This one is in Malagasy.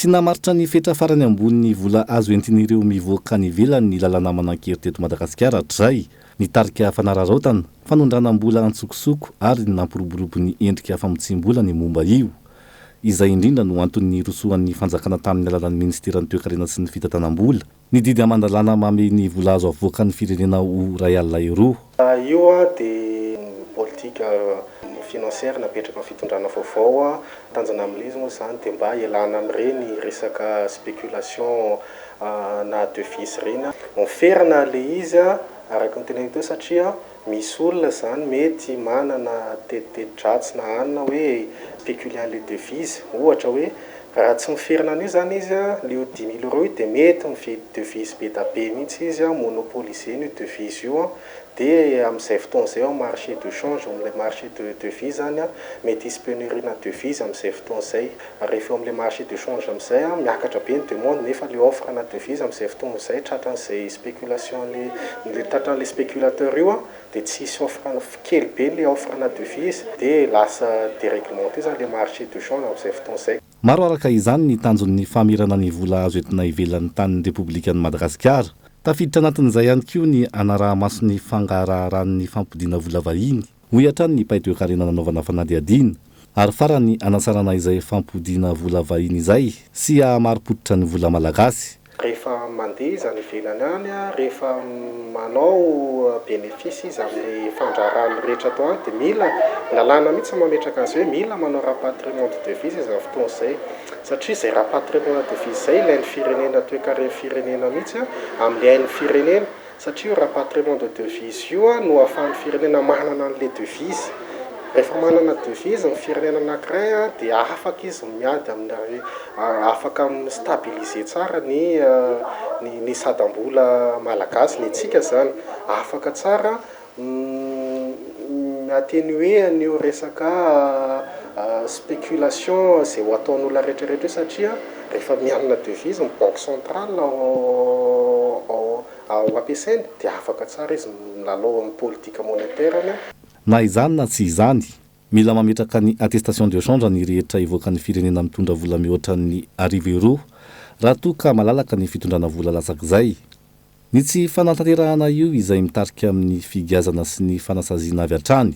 Tsy namaritra ny fetra farany ambonin'ny vola azo entin'ireo mivoaka any ivelany ny lalàna manan-kery teto Madagasikara hatrizay. Nitarika fanararaotana, fanondranam-bola antsokosoko ary nampiroborobo ny endrika famotsiam-bola ny momba io. Izay indrindra no antony nirosoan'ny fanjakana tamin'ny alalan'ny minisiteran'ny Toekarena sy ny fitantanam-bola ny didy aman-dalàna mamehy ny vola azo avoakan'ny firenena ho 1000 euro. Io dia politika financière napetraka ny fitondrana vaovao. Tanjona amin'ilay izy moa izany dia mba hialana amin'ireny resaka spéculation na devise ireny. Miferana ilay izy araka ny teneniko teo satria misy olona izany mety manana tetitedratsy na anona hoe spéculer an'ilay devise. Ohatra hoe raha tsy miferina an'io izany izy, le io 10 000 euros io, dia mety mividy devise be da be mihitsy izy, monopoliser-ny io devise io, dia amin'izay fotoana izay ao marché de change, amin'ilay marché de devise zany, mety hisy pénurie na devise amin'izay fotoana izay. Rehefa eo amin'ilay marché de change amin'izay, miakatra be ny demande, nefa le offre na devise amin'izay fotoana izay tratran'izay spéculation le tratran'le spéculateur io, dia tsy hisy offre, kely be le offre na devise, dia lasa déréglementé zany le marché de change amin'izay fotoana izay. Maro araka izany ny tanjon'ny famerana ny vola azo entina ivelan'ny tanin'ny Repoblikan'i Madagasikara. Tafiditra anatin'izay ihany koa ny anaraha-maso ny fangaraharan'ny fampodiana vola vahiny, hoy hatrany ny mpahay toekarena nanaovana fanadihadiana. Ary farany, anatsarana izay fampodiana vola vahiny izay sy hahamari-pototra ny vola malagasy. Rehefa mandeha izy any ivelany any, rehefa manao bénéfice izy amin'ny fandraharahany rehetra atao any, dia mila lalàna mihitsy mametraka azy hoe mila manao rapatriement de devise izy amin'ny fotoana izay, satria izay rapatriement de devise izay ilain'ny firenena, toekaren'ny firenena mihitsy amin'ilay hain'ny firenena, satria io rapatriement de devise io no ahafahan'ny firenena manana an'ilay devise. Rehefa manana devise ny firenena anankiray, dia afaka izy miady amin'ny afaka mi-stabiliser tsara ny sandam-bola malagasy ny antsika zany, afaka tsara mi-atténuer an'io resaka spéculation zay ho ataon'olona rehetrarehetra io, satria rehefa mianina devise ny banque centrale ao ampiasainy, dia afaka tsara izy milalao amin'ny politique monétaire-ny. Na izany na tsy izany, mila mametraka ny attestation de change ny rehetra ivoaka ny firenena mitondra vola mihoatra ny 1000 euro, raha toa ka malalaka ny fitondrana vola latsak'izay. Ny tsy fanatanterahana io izay mitarika amin'ny figiazana sy ny fanasaziana avy hatrany.